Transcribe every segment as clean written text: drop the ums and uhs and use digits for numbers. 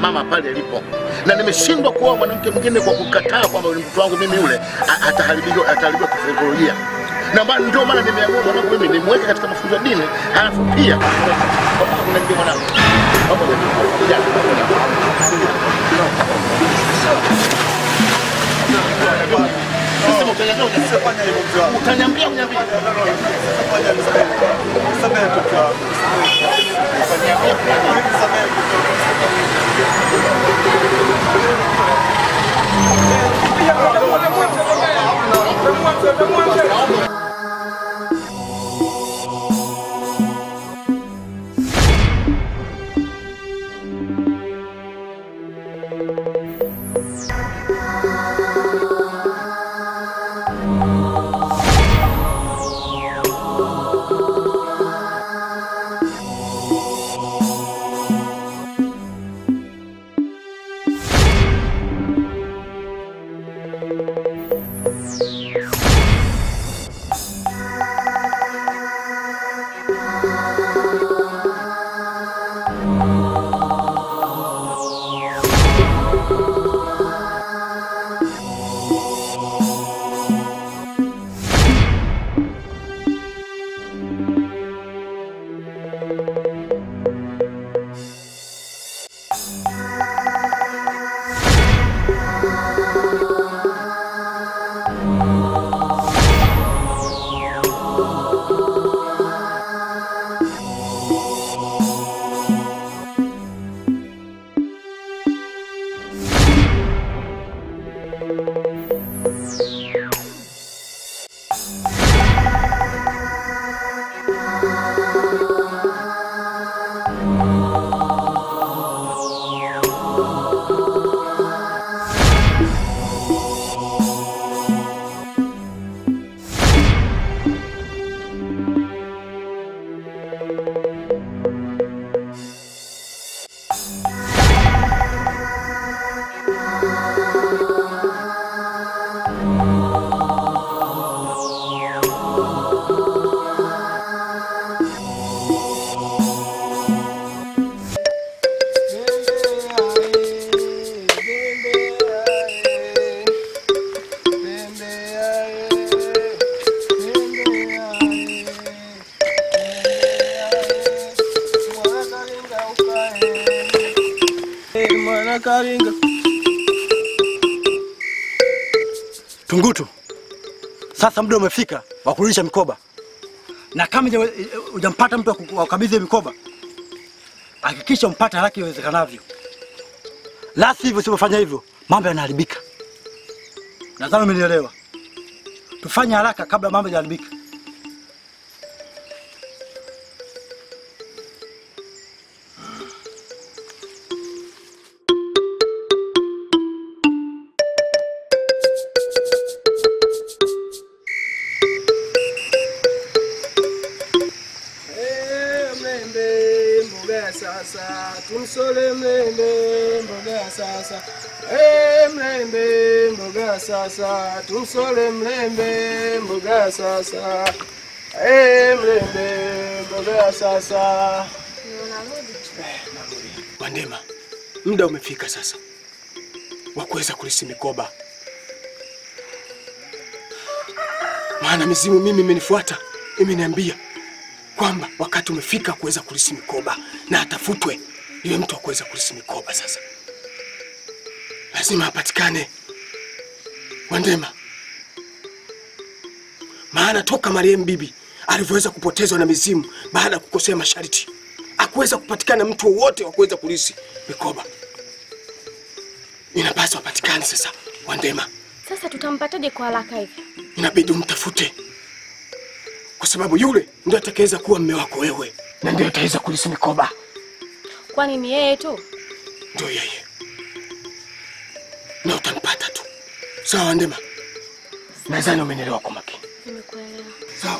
mama pale alipo. Na nimeshindwa kuoa mwanamke mwingine kwa kukataa kwamba mtoto wangu mimi yule ataharibiwa, ataharibiwa kisaikolojia. Na ndio maana nimeamua mwanangu mimi nimweke katika mafunzo ya dini, halafu pia kuna ndio mwanangu. Utaniambia uniambie. Tungutu, sasa muda umefika wa kurudisha mikoba. Na kama hujampata mtu wa kukabidhi mikoba, hakikisha umpate haraka iwezekanavyo. La sivyo, usipofanya hivyo mambo yanaharibika. Nadhani umenielewa. Tufanye haraka kabla mambo hayaharibika. Tumsole mlembe mboga sasa. Mlembe mboga sasa. Tumsole mlembe mboga sasa. Mlembe mboga sasa. Narudi. Wandema, muda umefika sasa wa kuweza kulisi mikoba. Maana mizimu mimi imenifuata, imeniambia kwamba wakati umefika kuweza kulisi mikoba na atafutwe yule mtu wa kuweza kulisi mikoba. Sasa lazima apatikane Wandema. Maana toka marehemu bibi alivyoweza kupotezwa na mizimu baada ya kukosea masharti, hakuweza kupatikana mtu wowote wa kuweza kulisi mikoba. Inapaswa apatikane sasa Wandema. Sasa tutampataje kwa haraka hivi? Inabidi umtafute, kwa sababu yule ndio atakayeweza kuwa mume wako wewe na ndio ataweza kulisi mikoba. Kwani ni yeye tu? Ndio yeye. Na utampata tu. Sawa Wandema? Nadhani umenielewa kwa makini. Nimekuelewa. Sawa.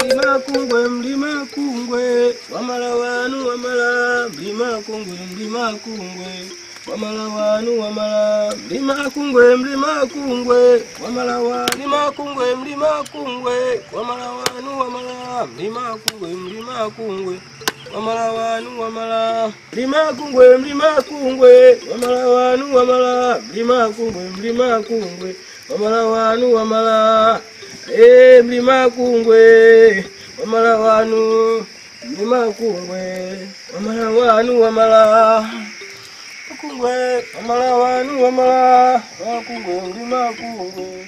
Mlima Kungwe, mlima Kungwe, wamala wanu wamala, mlima Kungwe, mlima Kungwe, Wamala wanu wamala mlima kungwe mlima kungwe wamala wanu kungwe mlima kungwe wamala wanu wamala mlima kungwe mlima kungwe wamala wanu wamala mlima kungwe mlima kungwe wamala wanu wamala mlima kungwe mlima kungwe wamala wanu wamala mlima kungwe wamala wanu mlima kungwe wamala wanu wamala kungwe wamala wanu wamala kungwe mlima kungwe.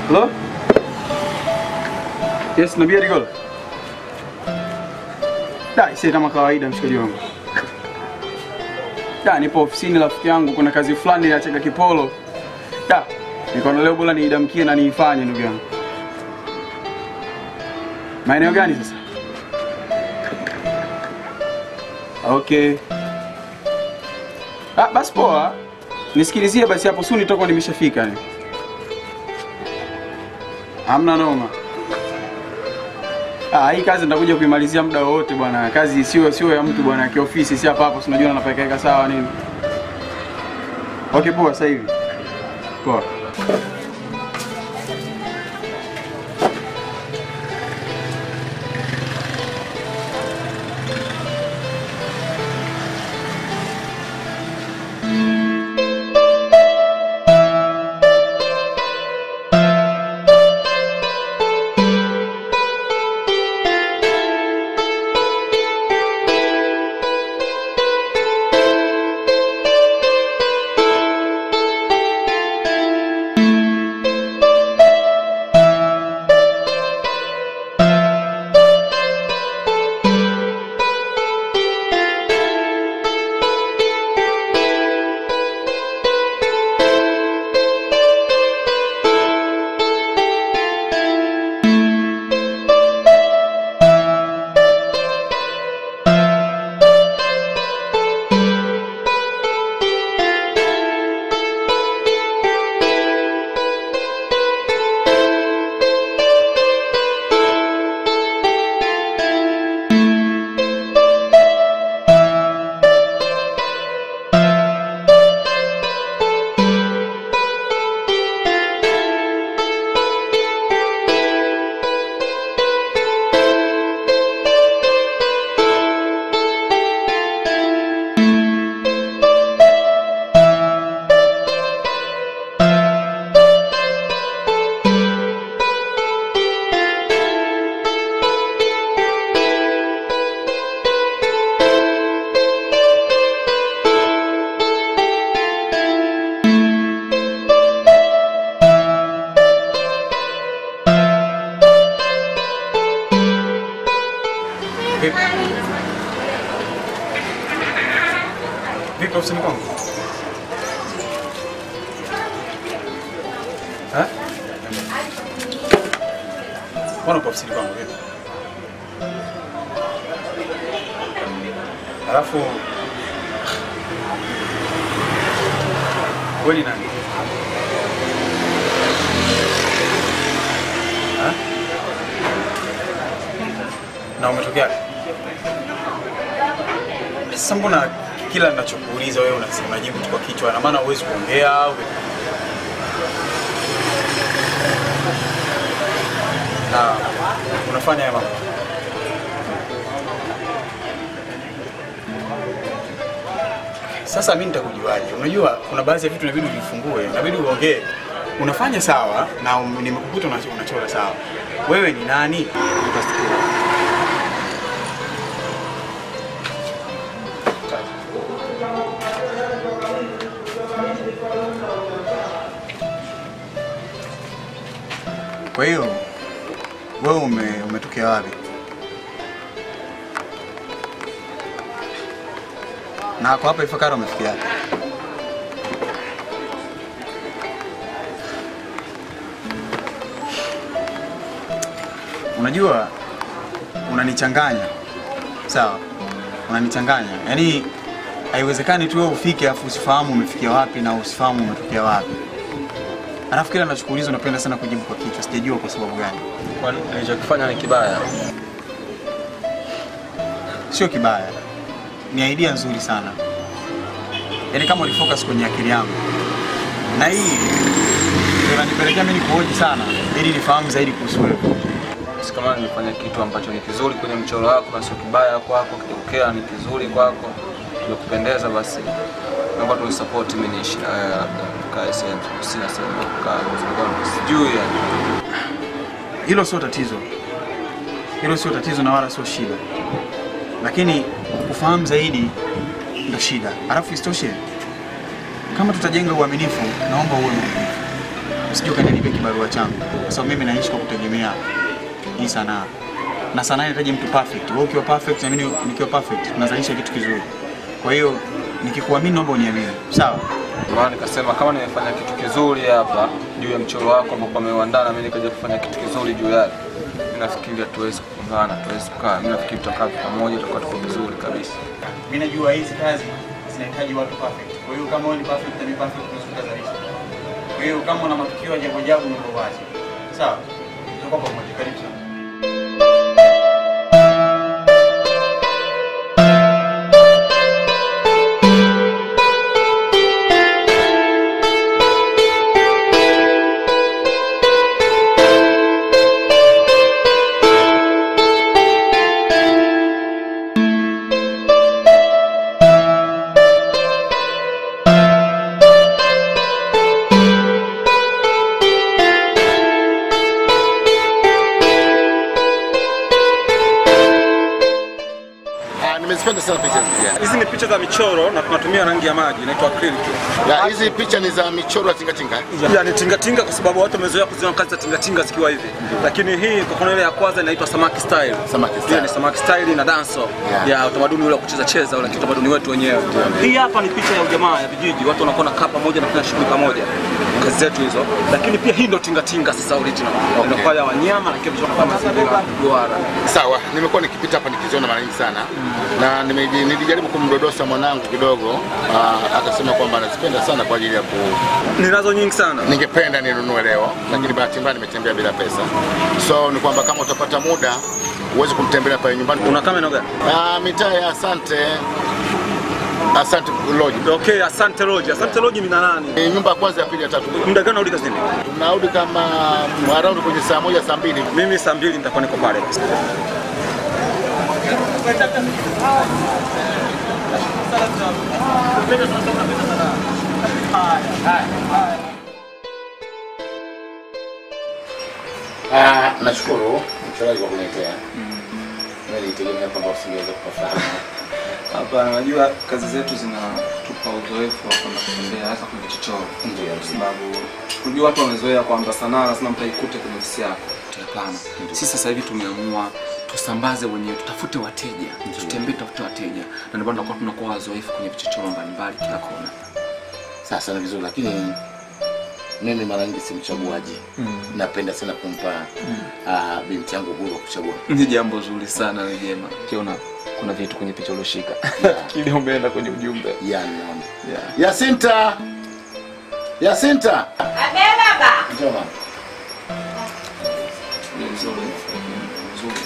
Hello? Yes, nabia Rigolo. Da, isi kama kawaida mshikaji wangu. Da, nipo ofisini rafiki yangu, kuna kazi fulani ya cheka kipolo. Da, nikaona leo bora niidamkie na niifanye ndugu yangu. Maeneo gani sasa? Okay. Ah, basi poa. Nisikilizie basi hapo soon nitakuwa nimeshafika. Hamna noma. Ah, hii kazi nitakuja kuimalizia muda wote bwana. Kazi sio ya mtu bwana, kiofisi si hapa hapo, si unajua napeleka sawa nini. Okay, poa sasa hivi. Poa. Vipi ofisini kwangu? Ha? Mbona upo ofisini kwangu vipi? Alafu wewe ni nani? Ha? Na umetokea? Sasa mbona kila ninachokuuliza wewe unasema jibu tu kwa kichwa, na maana huwezi kuongea au na unafanya haya mambo? Sasa mimi nitakujuaje? Unajua kuna baadhi ya vitu inabidi ujifungue, inabidi uongee. Unafanya sawa na nimekukuta unachora sawa. Wewe ni nani? Utasikia. Kwa hiyo wewe umetokea wapi? Na kwa hapa Ifakara umefikia wapi? Unajua unanichanganya. Sawa? Unanichanganya. Yaani haiwezekani tu wewe ufike afu usifahamu umefikia wapi na usifahamu umetokea wapi. Alafu kila ninachokuuliza unapenda sana kujibu kwa kichwa. Sijajua kwa sababu gani. Kwani nilichokifanya ni kibaya? Sio kibaya. Ni idea nzuri sana. Yaani kama ulifocus kwenye akili yangu. Na hii ndio inanipelekea mimi nikuhoji sana ili nifahamu zaidi kuhusu wewe. Kama nilifanya kitu ambacho ni kizuri kwenye mchoro wako na sio kibaya kwako, kitokea ni kizuri kwako, kimekupendeza, basi naomba tu support mimi niishi na wewe, labda tukae sehemu, sina sehemu ya kukaa, sijui yani. Hilo sio tatizo. Hilo sio tatizo na wala sio shida. Lakini kufahamu zaidi ndio shida. Alafu isitoshe kama tutajenga uaminifu, naomba uwe mwaminifu. Usije ukanipe kibarua changu. Kwa sababu mimi naishi kwa kutegemea hii sanaa. Na sanaa inahitaji mtu perfect. Wewe ukiwa perfect na mimi nikiwa perfect, tunazalisha kitu kizuri. Kwa hiyo nikikuamini naomba uniamini. Sawa? Maana nikasema kama nimefanya kitu kizuri hapa juu ya mchoro wako ambao umeuandaa na mimi nikaja kufanya kitu kizuri juu yake. Mimi nafikiri hatuwezi kupingana, hatuwezi kukaa. Mimi nafikiri tutakaa pamoja, tutakuwa tuko vizuri kabisa. Mimi najua hizi kazi zinahitaji watu perfect. Kwa hiyo kama wewe ni perfect na mimi perfect tunaweza kuzalisha. Kwa hiyo kama una matukio ya ajabu ajabu naomba uache. Sawa? Tutakuwa pamoja. Karibu sana. Hizi ni picha za michoro na tunatumia rangi ya maji inaitwa acrylic. Ya hizi picha ni za michoro ya tinga tinga. Ya ni tinga tinga kwa sababu watu wamezoea kuziona kazi za tinga tinga zikiwa hivi. Lakini hii kwa kuna ile ya kwanza inaitwa samaki style. Samaki style. Ni samaki style na danso ya utamaduni ule wa kucheza cheza ule utamaduni wetu wenyewe. Hii hapa ni picha ya ujamaa ya vijiji, watu wanakuwa nakaa pamoja na kufanya shughuli pamoja. Kazi zetu hizo. Lakini pia hii ndio tinga tinga sasa original. Inakuwa ya wanyama na kitu kama mazingira duara. Sawa, nimekuwa nikipita hapa nikiziona mara nyingi sana. Na nilijaribu kumdodosa mwanangu kidogo, akasema kwamba anazipenda sana kwa ajili ya ku ninazo nyingi sana. Ningependa ninunue leo, lakini bahati mbaya nimetembea bila pesa. So ni kwamba kama utapata muda uweze kumtembelea pale nyumbani. Una kamera gani? Mitaa ya Asante. Asante Lodge. Okay, Asante Lodge. Asante Lodge ni nani? Ni nyumba ya kwanza, ya pili, ya tatu. Muda gani unarudi kazini? Tunarudi kama around kwenye saa 1 saa 2. Mimi saa 2 nitakuwa niko pale basi. Nashukuru mchoraji kwa kuniletea. Mimi nilitegemea kwamba usingeweza kufahamu. Hapana, unajua kazi zetu zinatupa uzoefu wa kwenda kutembea hasa kwenye vichochoro. Ndio, kwa sababu unajua watu wamezoea kwamba sanaa lazima mtaikute kwenye ofisi yako. Hapana. Sisi sasa hivi tumeamua tusambaze wenyewe, tutafute wateja, tutembee tutafute wateja. Na ndio maana tunakuwa wazoefu kwenye vichochoro mbalimbali kila kona. Sasa ni vizuri, lakini Mimi mara nyingi simchaguaji. Napenda sana kumpa binti yangu uhuru wa kuchagua. Ni jambo zuri sana, ni jema. Ukiona kuna vitu kwenye picha ulioshika. Kile umeenda kwenye ujumbe. Yeah, naona. Yeah. Yasinta. Yasinta. Abe baba. Njoo mama. Ni nzuri. Nzuri.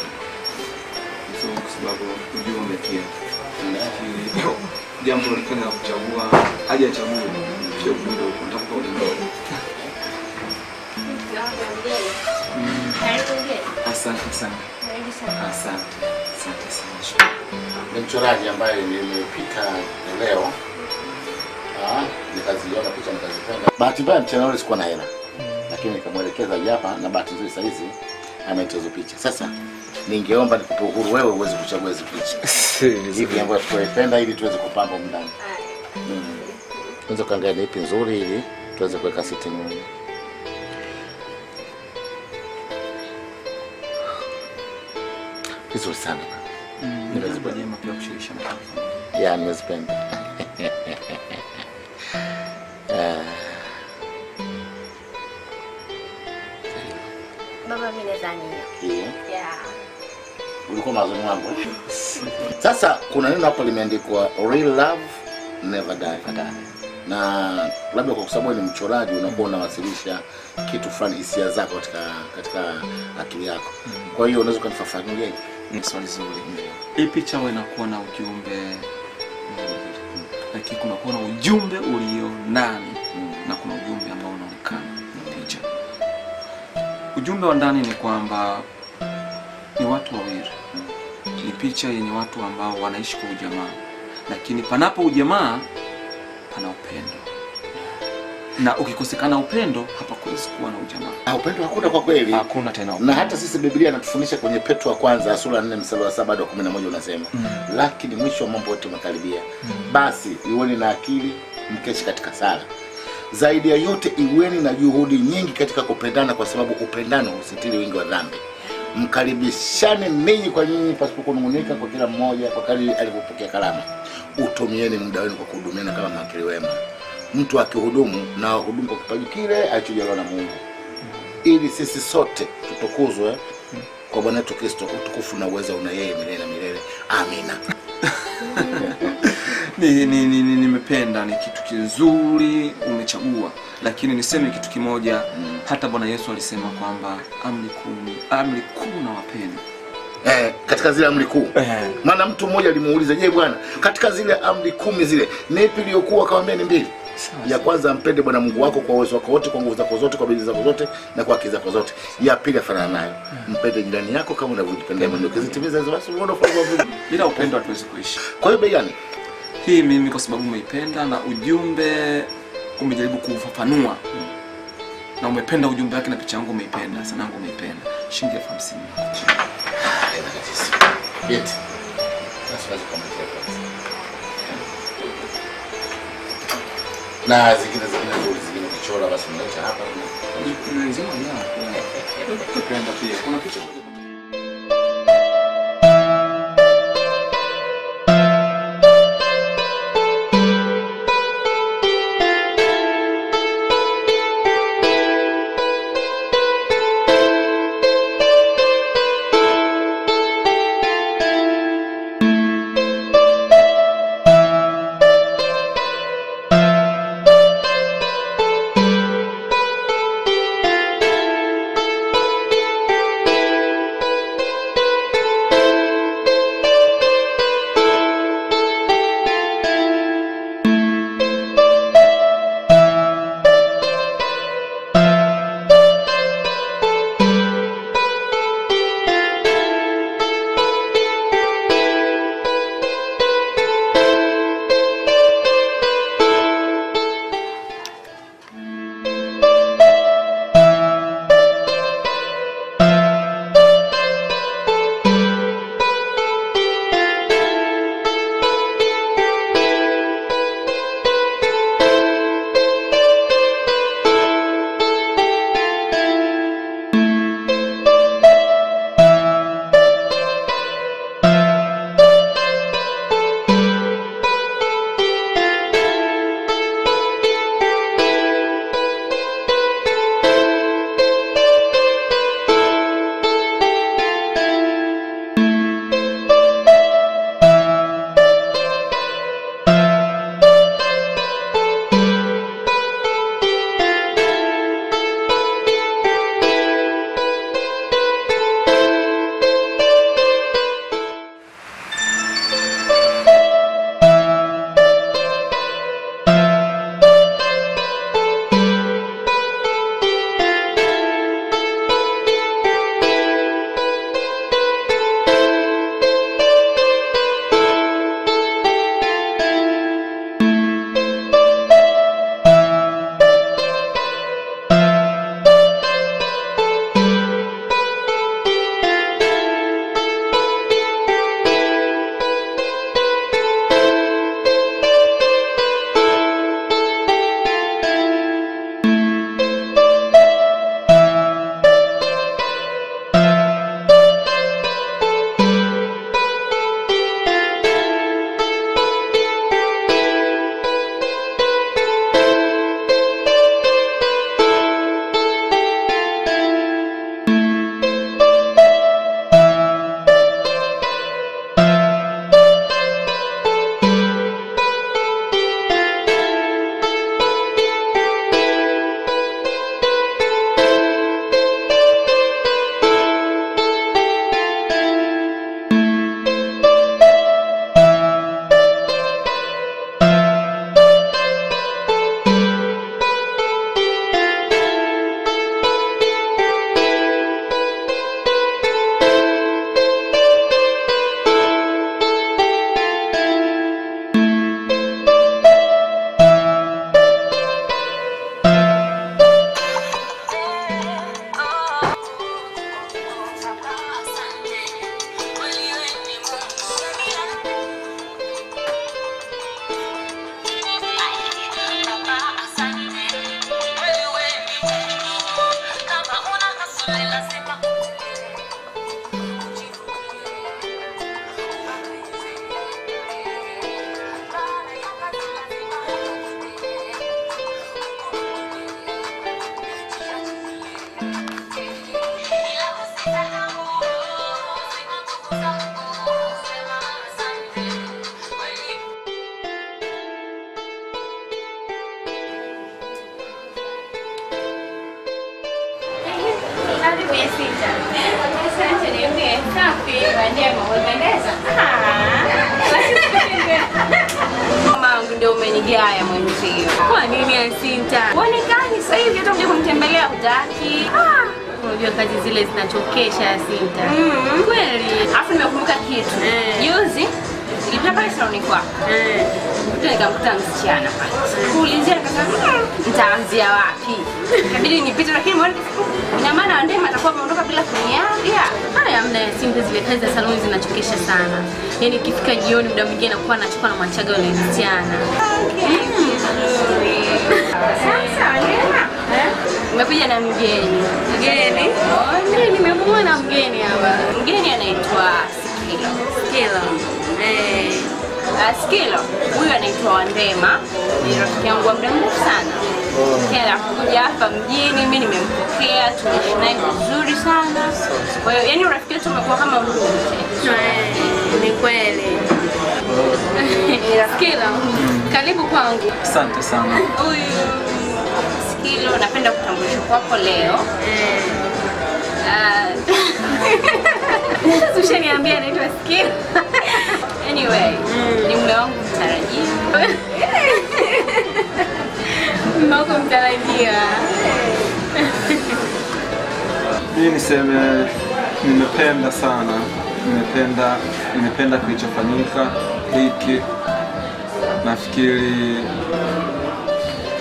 Nzuri kwa sababu ujumbe pia. Jambo lilifanya la kuchagua, haja achague. Sio ujumbe huko, nitakupa ujumbe. Asante sana. Asante. Asante sana. Ni mchoraji ambaye nimepita leo. Nikaziona picha nikazipenda. Bahati mbaya mchana ule sikuwa na hela. Lakini nikamwelekeza hapa na bahati nzuri saa hizi ameleta hizo picha. Sasa ningeomba nikupe uhuru wewe uweze kuchagua hizo picha. Hivi ambayo tunaipenda ili tuweze kupamba ndani. Unaweza kuangalia ipi nzuri ili tuweze kuweka sitting room. Vizuri sana. Nimezipenda pia kushirikisha na familia. Yeah, nimezipenda. Baba mimi nadhani hiyo. Yeah. Ulikuwa mazungumzo wangu. Sasa kuna neno hapo limeandikwa real love never die. Na labda kwa sababu ni mchoraji unakuwa unawasilisha kitu fulani, hisia zako katika akili yako. Kwa hiyo unaweza kunifafanulia? Ni swali zuri. Hii picha inakuwa na ujumbe, lakini kuna kuwa na ujumbe ulio ndani na kuna ujumbe ambao unaonekana na picha. Ujumbe wa ndani ni kwamba ni watu wawili. Ni picha yenye watu ambao wanaishi kwa ujamaa. Lakini panapo ujamaa pana upendo. Na ukikosekana upendo hapakuwezi kuwa na ujamaa. Upendo hakuna kwa kweli. Hakuna tena upendo. Na hata sisi Biblia inatufundisha kwenye Petro wa kwanza sura 4 mstari wa 7 hadi 11 unasema, lakini mwisho wa mambo yote umekaribia. Basi iweni na akili, mkeshi katika sala. Zaidi ya yote iweni na juhudi nyingi katika kupendana, kwa sababu upendano husitiri wingi wa dhambi. Mkaribishane ninyi kwa nyinyi pasipo kunungunika, kwa kila mmoja kwa kadiri alivyopokea karama. Utumieni muda wenu kwa kuhudumiana kama mawakili wema. Mtu akihudumu na hudumu kwa kipaji kile alichojaliwa na Mungu, ili sisi sote tutukuzwe kwa Bwana wetu Kristo. Utukufu na uwezo una yeye milele na milele. Amina. Nimependa, ni kitu kizuri umechagua. Lakini niseme kitu kimoja, hata Bwana Yesu alisema kwamba amri kuu na wapeni. Katika zile amri kuu. Maana mtu mmoja alimuuliza, je, Bwana, katika zile amri 10 zile, ni ipi iliyokuwa? Akamwambia ni mbili. Ya kwanza, mpende Bwana Mungu wako kwa uwezo wako wote, kwa nguvu zako zote, kwa bidii zako zote na kwa akili zako zote. Ya pili afanana nayo, mpende jirani yako kama unavyojipenda mwenyewe. Ukizitimiza hizo basi unaona ufalme wa Mungu. Bila upendo hatuwezi kuishi. Kwa hiyo bei gani? Hii mimi kwa sababu umeipenda na ujumbe umejaribu kuufafanua. Na umependa ujumbe wake na picha yangu umeipenda, sana yangu umeipenda. Shilingi 50,000. Binti. Sasa unaweza kumletea kwanza. Na zingine nzuri zingine ukichora basi unaleta hapa. Nzima ya. Napenda pia. Kuna picha moja. Karibu Yasinta. Asante, niambie. Safi, Wandema, umependeza. Mama ndio umenigaya mwenzio. Kwa nini Yasinta? Uonekani sasa hivi hata kuja kumtembelea hutaki. Unajua kazi zile zinachokesha Yasinta. Kweli. Alafu nimekumbuka kitu. Juzi nilipita pale saloni kwako. Nikamkuta msichana pale. Kuulizia nikasema nitaanzia wapi? Ikabidi nipite, lakini mbona ina maana Wandema atakuwa ameondoka bila kuniambia. Haya hamna Yasinta, zile kazi za saloni zinachokesha sana. Yaani ikifika jioni muda mwingine nakuwa anachoka na mwachaga yule msichana. Sasa Wandema, umekuja na mgeni. Mgeni? Oh, nimemuona mgeni hapa. Mgeni anaitwa Sikilo. Sikilo. Sikilo, huyu anaitwa Wandema, ni rafiki yangu wa muda mrefu sana. Kila kuja hapa mjini mimi nimempokea, tunaishi naye vizuri sana. Kwa hiyo yani urafiki wetu umekuwa kama ndugu. Ni kweli. Sikilo, karibu kwangu. Asante sana. Huyu Sikilo napenda kutambulisha kwako leo. Sasa ushaniambia anaitwa Sikilo. Anyway, ni mume wangu mtarajiwa. Mume wako mtarajiwa. Mimi niseme nimependa sana. Nimependa kilichofanyika hiki. Nafikiri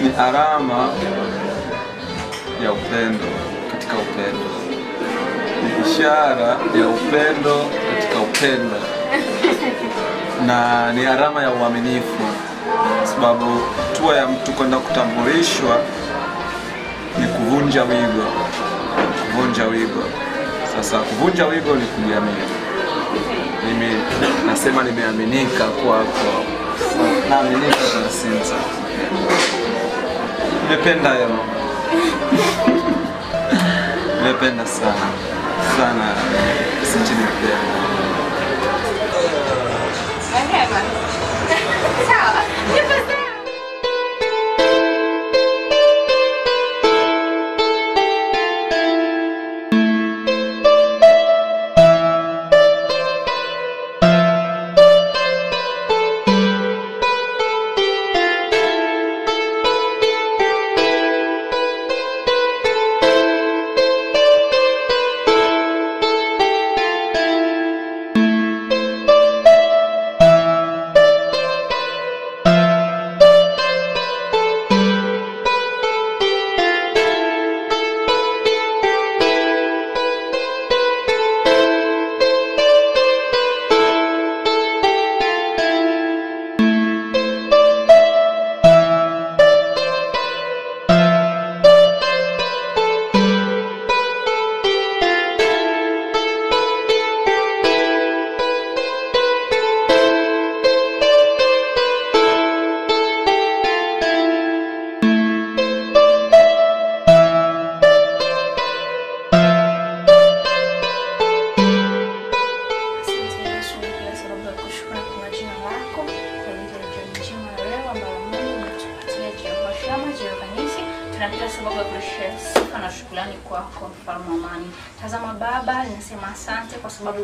ni alama ya upendo katika upendo. Ni ishara ya upendo katika upendo. Na ni alama ya uaminifu, sababu hatua ya mtu kwenda kutambulishwa ni kuvunja wigo. Kuvunja wigo. Sasa kuvunja wigo ni kujiamini. Mimi nasema nimeaminika kwako. Naaminika kwa Sinta. Nimependa hilo. Nimependa sana. Sana. Sinta nimependa. Wandema. Sawa. Nipo sawa.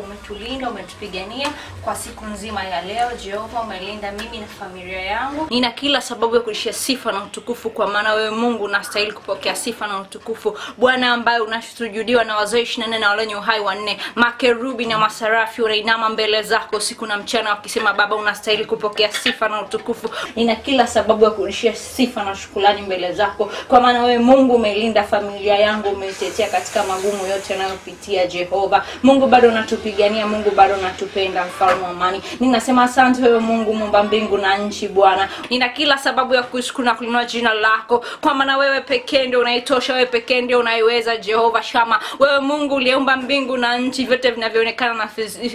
Umetulinda, umetupigania kwa siku nzima ya leo. Jehova, umelinda mimi na familia yangu. Nina kila sababu ya kurudishia sifa na utukufu, kwa maana wewe Mungu unastahili kupokea sifa na utukufu. Bwana ambaye unasujudiwa na wazee 24 na wale wenye uhai wanne, makerubi na masarafi wanainama mbele zako usiku na mchana wakisema, Baba unastahili kupokea sifa na utukufu. Nina kila sababu ya kurudishia sifa na shukrani mbele zako, kwa maana wewe Mungu umelinda familia yangu, umeitetea katika magumu yote yanayopitia. Jehova Mungu bado unatupigania, Mungu bado unatupenda, mfalme wa amani. Ninasema asante wewe Mungu muumba mbingu na nchi. Bwana, nina kila sababu ya kushukuru na kulinua jina lako, kwa maana wewe pekee ndio unaitosha, wewe pekee ndio unaiweza. Jehova Shama, wewe Mungu uliyeumba mbingu na nchi, vyote vinavyoonekana na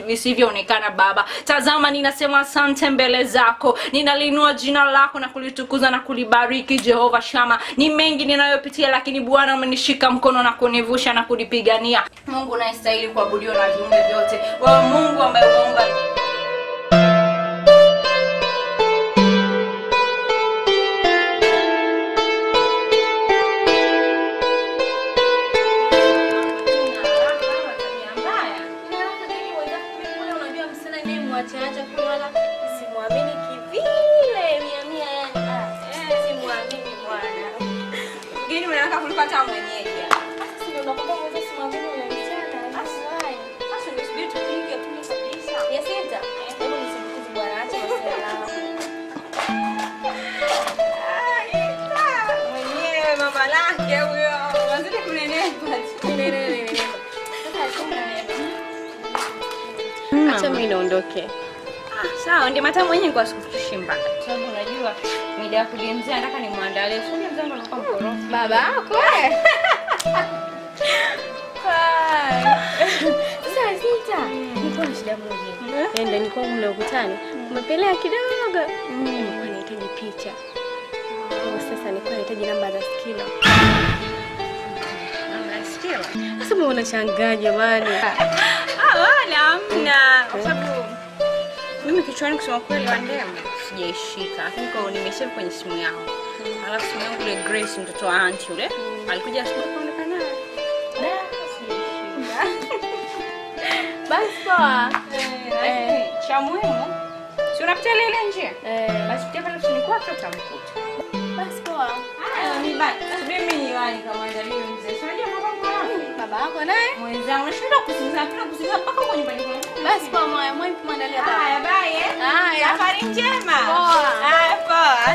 visivyoonekana. Baba, tazama, ninasema asante mbele zako, ninalinua jina lako na kulitukuza na kulibariki. Jehova Shama, ni mengi ninayopitia, lakini Bwana umenishika mkono na kunivusha na kunipigania. Mungu unayestahili kuabudiwa na viumbe vyote, wewe Mungu ambaye umeumba haraka kuliko hata mwenyeji. Sasa ndio nakwambia mwezi simwamini yule msichana. Sasa ndio subiri tupige tule kabisa. Yasinta, hebu nisindikize bwana, acha masuala. Mwenyewe mama lake huyo. Wazidi kunenepa. Kunenepa. Acha mimi niondoke. Sawa, ndio mata mwenyewe kwa sikukushimba. Sababu unajua mida ya kulimzia nataka nimwandalie. Sio mzee wangu anakuwa mkorofi. Baba yako eh. Sasa Sita, nilikuwa na shida moja. Nenda nilikuwa mle ukutani. Umepelea kidogo. Nilikuwa nahitaji picha. Sasa nilikuwa nahitaji namba za Skilo. Namba za Skilo? Sasa mbona unashangaa jamani? Wala hamna. Kwa sababu mimi kichwani kusema kweli Wandema sijaishika. Lakini kwa nimesave kwenye simu yangu. Alafu simu yangu ile Grace mtoto wa auntie yule alikuja asubuhi kaondoka naye. Da, sijaishika. Basi poa. Cha muhimu si unapitia ile ile njia? Basi pitia pale chini kwake utamkuta. Basi poa. Haya mimi bye. Mimi ni wani kama andalie mzee. Si unajua baba mkorofi? Baba yako naye? Mwenzangu nashindwa kusikiliza, napenda kusikiliza mpaka huko nyumbani kwangu. Basi poa moyo, mwe muandalie baba. Haya bye eh. Haya. Safari njema. Poa. Haya poa.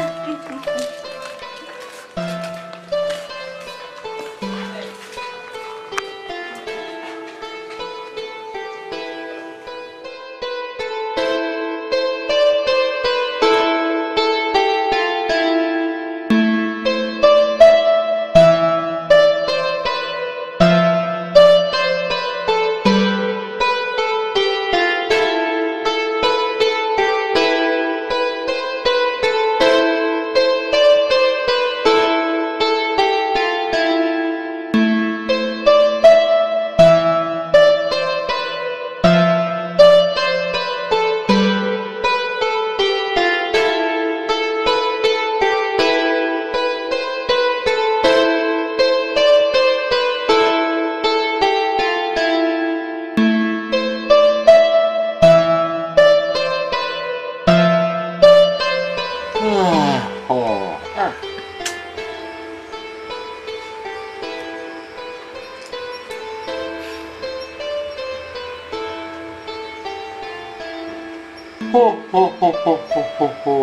Ho ho ho ho ho ho ho.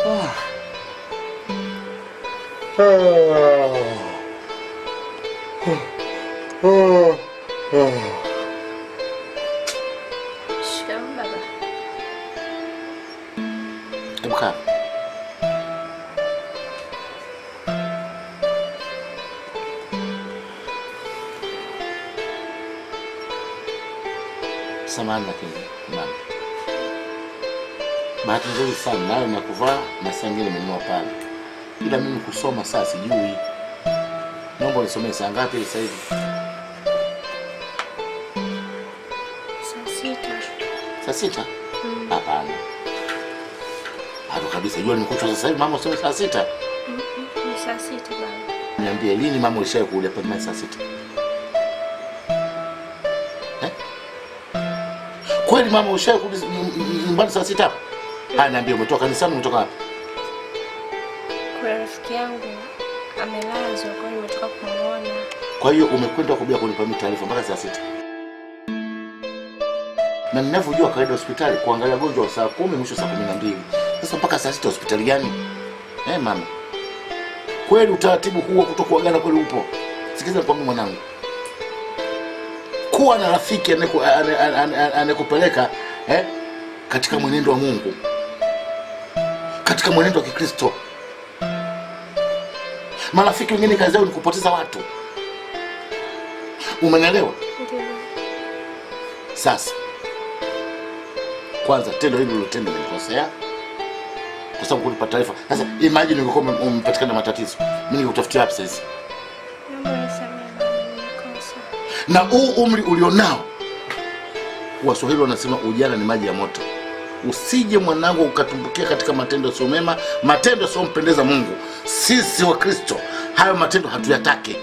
Ah. Ah. Ah. Ah. Shikamoo baba. Hebu kaa. Samahani lakini mama. Bahati nzuri sana nayo nakuvaa na saa nyingine nimenunua pale. Ila mimi kusoma saa sijui. Naomba unisomee saa ngapi sasa hivi? Saa 6. Saa 6? Hapana. Bado kabisa jua nimekuchwa sasa hivi mama usome saa 6. Ni saa 6 baba. Niambie lini mama ulishawahi kuja hapa nyumbani saa 6? Kweli mama ushawahi kurudi nyumbani saa 6 hapa? Haya niambie umetoka kanisani umetoka wapi? Kuna rafiki yangu amelazwa kwa hiyo nimetoka kumuona. Kwa hiyo umekwenda kubia kunipa mimi taarifa mpaka saa 6. Na ninavyojua kawaida hospitali kuangalia gonjwa saa 10 mwisho saa 12. Sasa mpaka saa 6 hospitali gani? Mama. Kweli utaratibu huo kutokuagana kweli upo? Sikiza nikwambie mwanangu. Kuwa na rafiki anayekupeleka katika mwenendo wa Mungu, katika mwenendo wa Kikristo. Marafiki wengine kazi yao ni kupoteza watu. Umenielewa? Ndiyo. Sasa kwanza tendo hili ulilotenda nilikosea kwa sababu kulipa taarifa. Sasa imagine ungekuwa umepatikana matatizo, mimi nikutafutia wapi sasa? Na huu umri ulionao, Waswahili wanasema ujana ni maji ya moto. Usije mwanangu ukatumbukia katika matendo sio mema, matendo sio mpendeza Mungu. Sisi wa Kristo hayo matendo hatuyataki.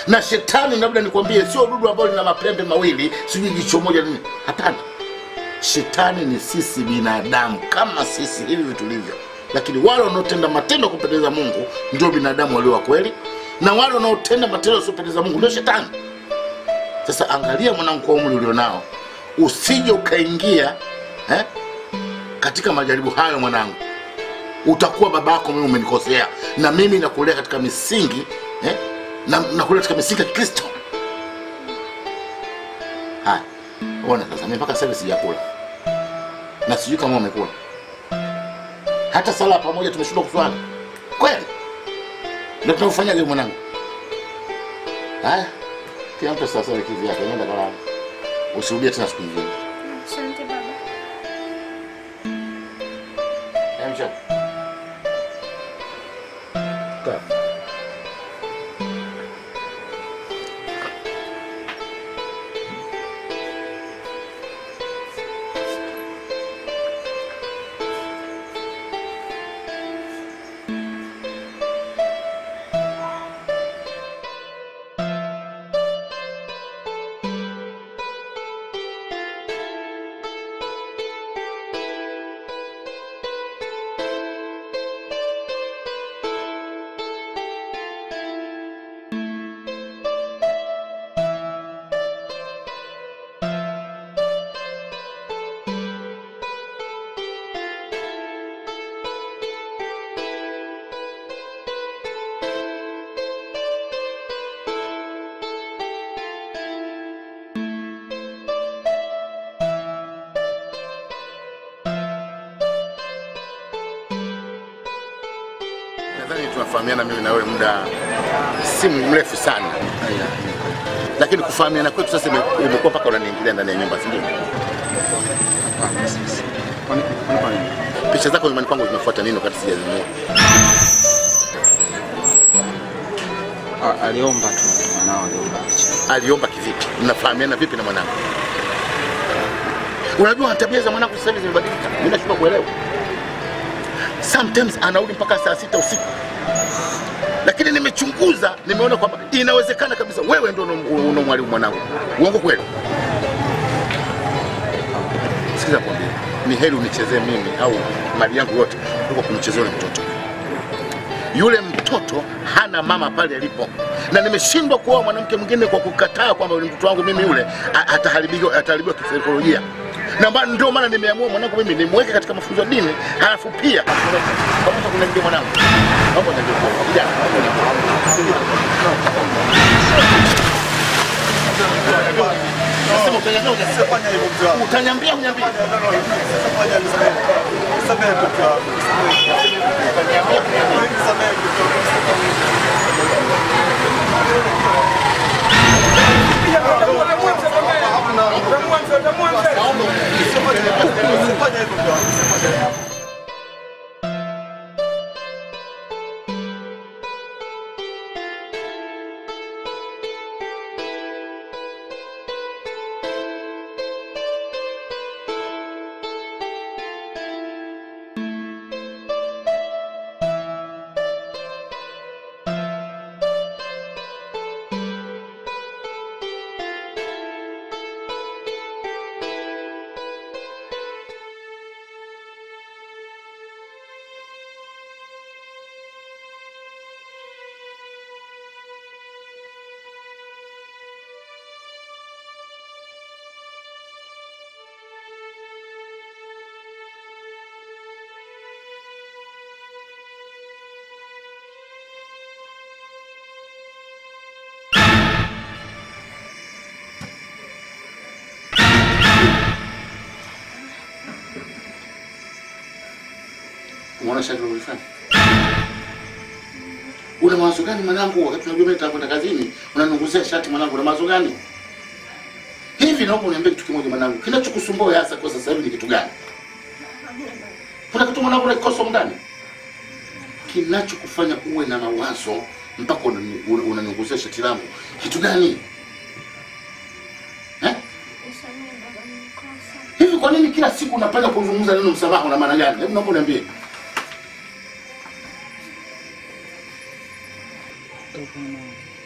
Na shetani labda nikwambie sio dudu ambalo lina mapembe mawili, sijui jicho moja nini. Hapana. Shetani ni sisi binadamu kama sisi hivi tulivyo. Lakini wale wanaotenda matendo kumpendeza Mungu ndio binadamu walio wa kweli, na wale wanaotenda matendo yasiyopendeza Mungu ndio shetani. Sasa angalia mwanangu, kwa umri ulionao usije ukaingia katika majaribu hayo mwanangu. Utakuwa babako mimi umenikosea, na mimi nakulea katika misingi na nakulea katika misingi ya Kristo. Haya, ona sasa mimi mpaka sasa sijakula. Na sijui kama umekula. Hata sala pamoja tumeshindwa kuswali. Kweli? Ndio tunafanyaje mwanangu? Haya, kila mtu sasa kivi yake, nenda kalala. Usirudie tena siku nyingine. Asante baba. Emsha. Kaa. Tunafahamiana mimi na wewe muda si mrefu sana. Lakini kufahamiana kwetu sasa imekuwa mpaka unaniingilia ndani ya nyumba, si ndio? Picha zako nyumbani kwangu zimefuata nini wakati sijazinunua? Aliomba tu mwanao, aliomba picha. Aliomba kivipi? Mnafahamiana vipi na mwanangu? Unajua tabia za mwanangu sasa hivi zimebadilika. Mimi nashindwa kuelewa. Sometimes anarudi mpaka saa 6 usiku. Lakini nimechunguza, nimeona kwamba inawezekana kabisa wewe ndio unamwalimu mwanangu. Uongo kweli? Sikiza kwambie, ni heri unichezee mimi au mali yangu yote kuliko kumchezea yule mtoto. Yule mtoto hana mama pale alipo. Na nimeshindwa kuoa mwanamke mwingine kwa kukataa kwamba yule mtoto wangu mimi yule ataharibiwa kisaikolojia. Na ndio maana nimeamua mwanangu mimi nimweke katika mafunzo ya dini, halafu pia kama kuna ndio mwanangu. Naomba niambie kwa kijana, naomba niambie. Nasema utaniambia unasifanya hivyo mzee wangu. Utaniambia uniambie. Sifanya nisamehe. Nisamehe mtoto wangu. Utaniambia nisamehe mtoto wangu. Sifanya hivyo mzee wangu. Unaona shati ulifanya? Una mawazo gani mwanangu wakati unajua mimi nitakwenda kazini, unanunguzia shati mwanangu, una mawazo gani? Hivi naomba uniambie kitu kimoja mwanangu, kinachokusumbua hasa kwa sasa hivi ni kitu gani? Kuna kitu mwanangu unakikosa ndani? Kinachokufanya uwe na mawazo mpaka unanunguzia shati langu, kitu gani? Eh? Hivi kwa nini kila siku unapenda kuzungumza neno msamaha, una maana gani? Hebu naomba uniambie.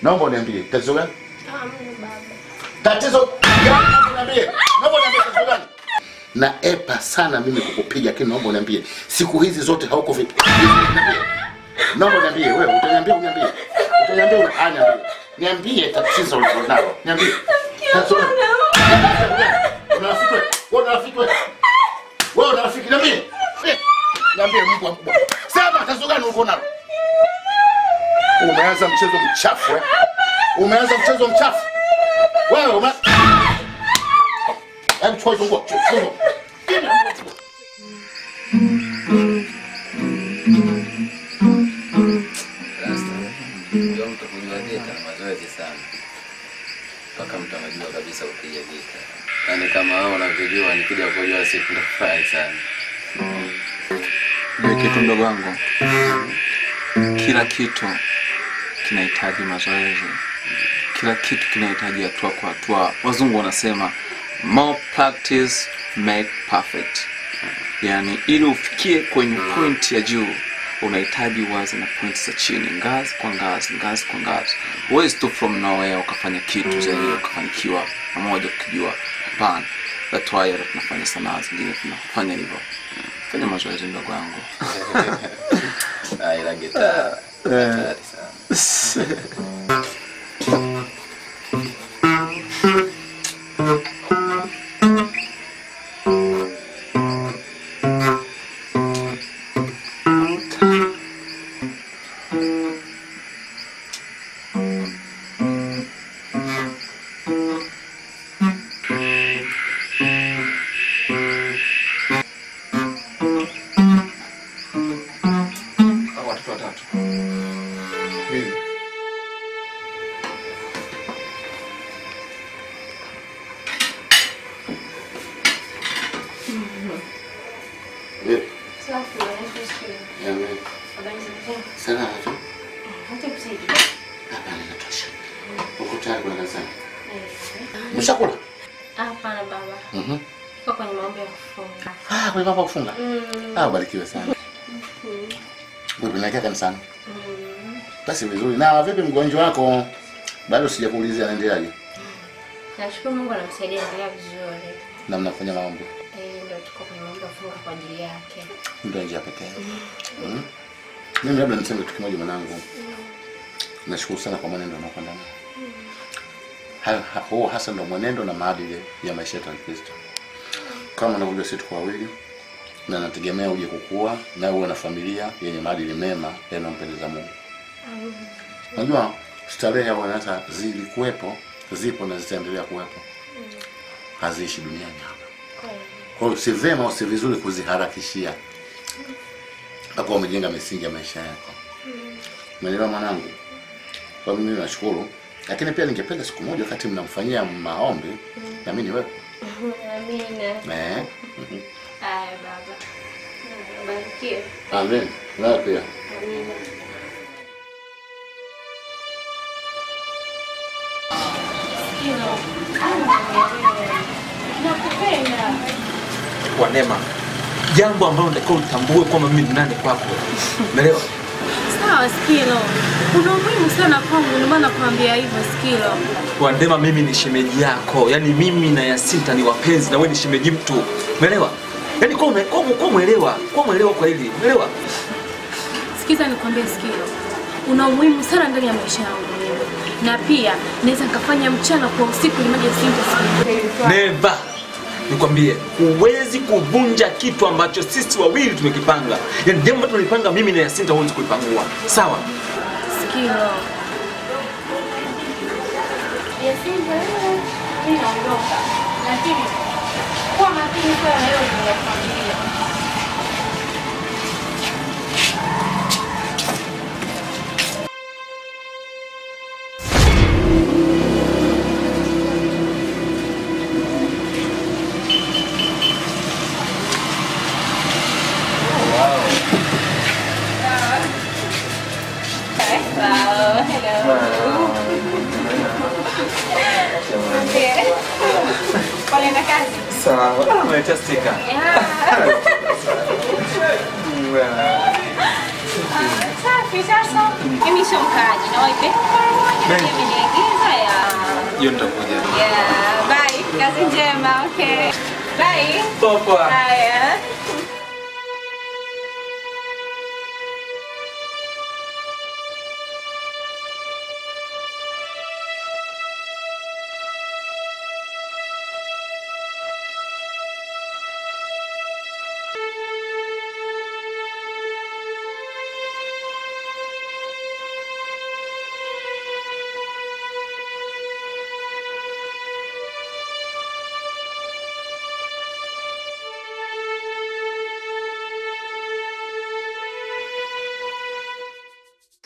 Naomba uniambie tatizo gani? Tatizo gani? Naomba uniambie. Naomba uniambie tatizo gani? Na epa sana mimi kukupiga, lakini naomba uniambie siku hizi zote hauko vipi? Naomba uniambie wewe, utaniambia uniambie. Utaniambia uniambie. Niambie tatizo ulilonalo. Niambie. Unarafiki wewe? Wewe unarafiki wewe? Wewe unarafiki niambie. Niambie mbwa mkubwa. Sema tatizo gani uko nalo? Umeanza mchezo mchafu eh? Umeanza mchezo mchafu. Wewe ume Hebu chukua hizo nguo, chukua hizo. Ndio mtu kujua gita mazoezi sana. Mpaka mtu anajua kabisa kupiga gita. Yaani kama wewe unavyojua nikija kujua siku nitafurahi sana. Ndio kitu mdogo wangu. Kila kitu kinahitaji mazoezi. Kila kitu kinahitaji hatua kwa hatua. Wazungu wanasema more practice make perfect. Yani ili ufikie kwenye point ya juu unahitaji uanze na point za chini, ngazi kwa ngazi, ngazi kwa ngazi. Huwezi tu from nowhere ukafanya kitu zaidi ukafanikiwa pamoja ukijua. Hapana. That's why tunafanya sanaa zingine tunafanya hivyo. Fanya mazoezi ndogo yangu. Ila gitaa hatari sana. Kufunga. Ah, ubarikiwe sana. Wewe unaelekea kanisani? Basi vizuri. Na vipi mgonjwa wako? Bado sijakuulizia anaendeleaje? Nashukuru Mungu anamsaidia endelea vizuri. Na mnafanya maombi? Ndio tuko kwenye maombi kufunga kwa ajili yake. Ndio njia pekee. Mimi labda niseme kitu kimoja mwanangu. Nashukuru sana kwa mwenendo unaokwenda nao. Huo hasa ndio mwenendo na maadili ya maisha yetu ya Kristo. Kama unavyojua sisi tuko wawili na nategemea uje kukua na uwe na familia yenye maadili mema yanayompendeza Mungu. Unajua starehe au anasa zilikuwepo, zipo na zitaendelea kuwepo. Haziishi duniani hapa. Kwa hiyo si vema au si vizuri kuziharakishia. Mpaka umejenga misingi ya maisha yako. Umeelewa mwanangu? Kwa mimi nashukuru, lakini pia ningependa siku moja wakati mnamfanyia maombi na mimi niwepo. Amina. Haya baba. Barikiwe. Amen. Na pia. Amina. Nakupenda. Kwa neema. Jambo ambalo unatakiwa utambue kwamba mimi ni nani kwako. Umeelewa? Sawa Skilo. Una umuhimu sana kwangu ndio maana nakwambia hivyo Skilo. Kwa Ndema mimi ni shemeji yako. Yaani mimi na Yasinta ni wapenzi na wewe ni shemeji mtu. Umeelewa? Yaani kwa muelewa, kwa muelewa kwa hili. Umeelewa? Sikiza nikwambie Skilo. Una umuhimu sana ndani ya maisha yangu mimi. Na pia naweza nikafanya mchana kwa usiku ni maji Yasinta Skilo. Never. Nikwambie, huwezi kuvunja kitu ambacho sisi wawili tumekipanga. Yaani jambo tulipanga mimi na Yasinta huwezi kuipangua. Sawa? Skilo. Yasinta, mimi naondoka. Lakini kwa makini sana leo ninakwambia. Sawa, umeleta sticker. Safi sasa. Mimi sio mkaaji na waipe mara moja mimi niingiza ya. Hiyo nitakuja. Yeah, bye. Kazi njema, okay. Bye. Poa poa. Haya.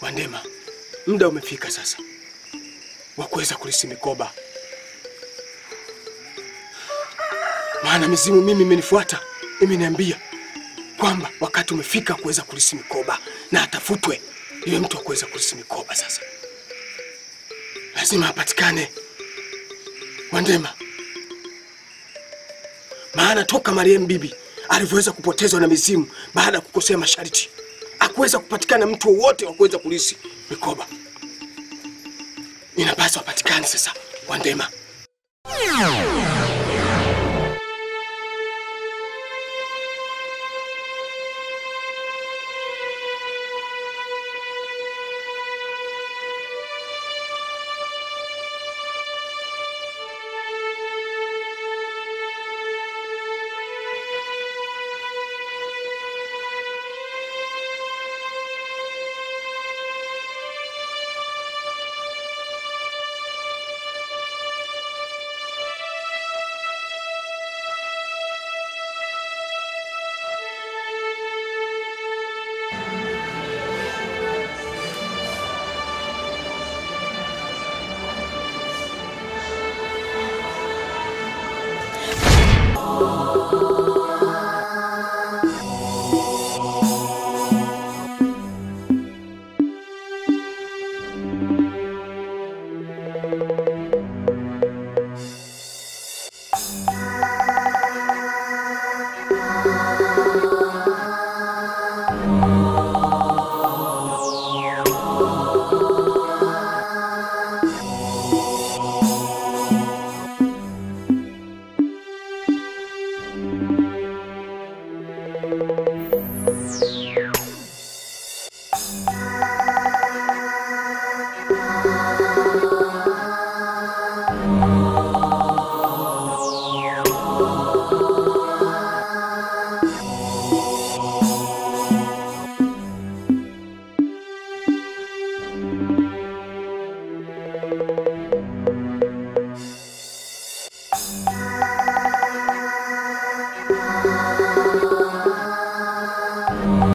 Wandema, muda umefika sasa wa kuweza kulisi mikoba. Maana mizimu mimi imenifuata, imeniambia kwamba wakati umefika kuweza kulisi mikoba na atafutwe yule mtu wa kuweza kulisi mikoba. Sasa lazima apatikane Wandema, maana toka marehemu bibi alivyoweza kupotezwa na mizimu baada ya kukosea masharti, hakuweza kupatikana mtu wowote wa kuweza kulisi mikoba. Inapaswa apatikane sasa Wandema.